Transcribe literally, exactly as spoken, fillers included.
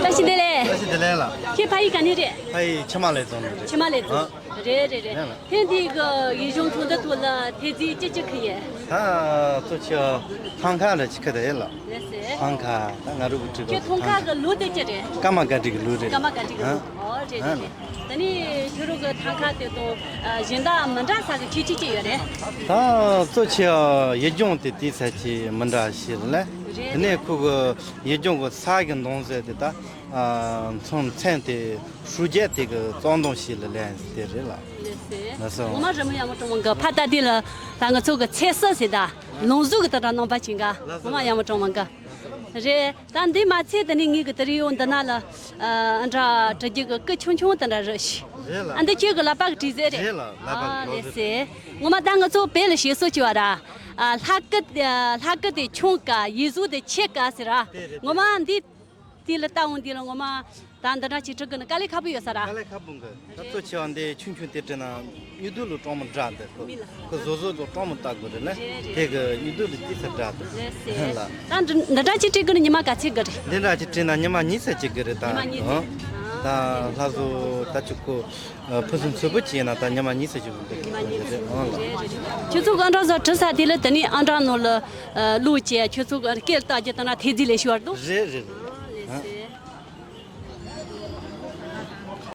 བཀྲ་ཤིས་བདེ་ལེགས། བཀྲ་ཤིས་བདེ་ལེགས་ལགས། ཁྱེད་ཕ་ཡུལ་ག་ནས་རེད། ཕ་ཡུལ་ཆུ་དམར་ལེབ་རྫོང་ནས་རེད། ཆུ་དམར་ལེབ་རྫོང་། ཨ། རེད་རེད་རེད། ལགས་ལགས། ཐེངས་འདིའི་གི་ཡུལ་ལྗོངས་ཚོགས་འདུ་ཐོག་ལ་ཐེངས་རྩིས་ཅི་ཅི་ཁུ་ཡས། ད་གཙོ་ཆེ་བ་ཐང་ཁ་ལ་ཅི་ཁུ་དེ་ཡིན་ལགས། ལགས་སེ། ཐང་ཁ་ད་ང་རུ་གི་ཁྱེད་ཐང་ཁ་གི་ལུགས་དེ་ཅི་རེད། ཀརྨ་སྒར་བྲིས་ཀྱི་ལུགས་རེད། ཀརྨ་སྒར་བྲིས་ཀྱི་ལུགས། ཨ། ཨོ་རེད་རེད་རེད། ད་ནི་ཁྱོད་རང་གི་ཐང་ཁ་དེ་དང་གཞན་དག་མི་འདྲ་ས་གི་ཁྱད་ཆོས་ཅི་ཡོད་རེད། ད་གཙོ་ཆེ་བ་ཡུལ་ལྗོངས་དེ་དེའི་ས་ཆ་མི་འདྲ་ཞིག་རེད་ལ། རེད། དེ་ནས་ཁོ་གི་ཡུལ་ལྗོངས་གི་ས་གི་འདང་ཟེར་དེ་ད་མཚམས་མཚན་དེ་ཧྲུའུ་རྒྱལ་དེ་གི་གཙང་དོང་ཞིག་ལ་ལེན་དེ་རེད་ལ། ལགས་སེ། ལགས་སོ། ངོ་མ་རི་མོ་ཡག་མོ་སྤྲོ་མོ་འགའ་ཕ་ད་དེ་ལ་ད་ང་ཚོ་གི་ཚེ་ས་ཟེར་ད་ལུང་གཟུགས་གི་ད་ར་རྣམ་པ་ཅན་འགའ། ལགས་སོ། ངོ་མ་ཡག་མོ་སྤྲོ་མོ་འགའ། རེད། ད་འདི་མ་ཚད་ད་ནི་ངའི་གི་ད་རི་ཡོང་འདི་ན་ལ་ཨ་འདྲ་དྲི་རྒྱུ་གི་སྐུ་ཆུང་ཆུང་ད་འདྲ་རེད་ཤི། རེད་ལ། ཨ་འདི་ཁྱོད་གི་ལག་པ་གི་བྲིས་ཟེར་རེད། རེད་ལ། ལག་པ་ཨ་གི་ལོ་ལེ་ཟེར། སེ། ངོ་མ་ད་ང་ཚོ་བོད་ལ་བཤད་སྲོལ་ཅིག་ཡོད་ར། ཨ་ལྷ་སྐུ་ཨ་ལྷ་སྐུ་དེ་ཆུང་ཀ་ཡིག་གཟུགས་དེ་ཆེ་ཀ་ཟེར་ར། དེ་རེད། ངོ་མ་འདི་དེ་ལ་ལྟ་འོང་དེ་ལ་ངོ་མ་ད་འདི་འདྲ་ཅིག་བྲི་དགོས་ན་དཀའ་ལས་ཁག་པོ་ཡོད་ས་ར། དཀའ་ལས་ཁག་པོ་འགའ། ད་གཙོ་ཆེ་བ་འདི་ཆུང་ཆུང་དེ་བྲིས་ན་སྨྱུག་རྡུལ་ལ་སྤྲང་མོ་འདྲ་འདི་ཁོ། མི་ལ། ཁོ་བཟོ་བཟོ་དང་སྤྲང་མོ་ལྟ་དགོས་རེད་ལ། རེད་རེད། དེ་གི་སྨྱུག་རྡུལ་ལ་ཏི་ས་འདྲ་འདི། ལགས་སེ། ལ། ད་འདི་འདི་འདྲ་ཅིག་བྲི་དགོས་ན་ཉི་མ་ག་ཚོད་དགོས་རེད། འདི་འདྲ་ཅིག་བྲིས་ན་ཉི་མ་གཉིས་ཙམ་ཅིག་དགོས་རེད་ད། ཉི་མ་གཉིས་ཙམ། ཨ། ད་ལྷ་བཟོ་ད་ཅིག་ཁོ་ཕུན་སུམ་ཚོགས་པོ་ཅིག་ཡིན་ན་ད་ཉི་མ་གཉིས་ཙམ་ཅིག་དགོས་རེད། ཉི་མ་གཉིས་ཙམ། རེད། ཨ། རེད་རེད། ཁྱོད་ཚོ་གི་ཨ་འདྲ་བཟོ་བྲིས་ས་དེ་ལ་དེ་ནས་ཨ་འདྲ་ནོར་ལ་ལུག་ཅེ་ཁྱོད་ཚོ་གི་སྐད་ལྟ་རྒྱུ་དང་ན་ཐེ་ཛི་ལས་ཤོར་འདུག་རེད་རེད། ཨ་ལེ། ཨ།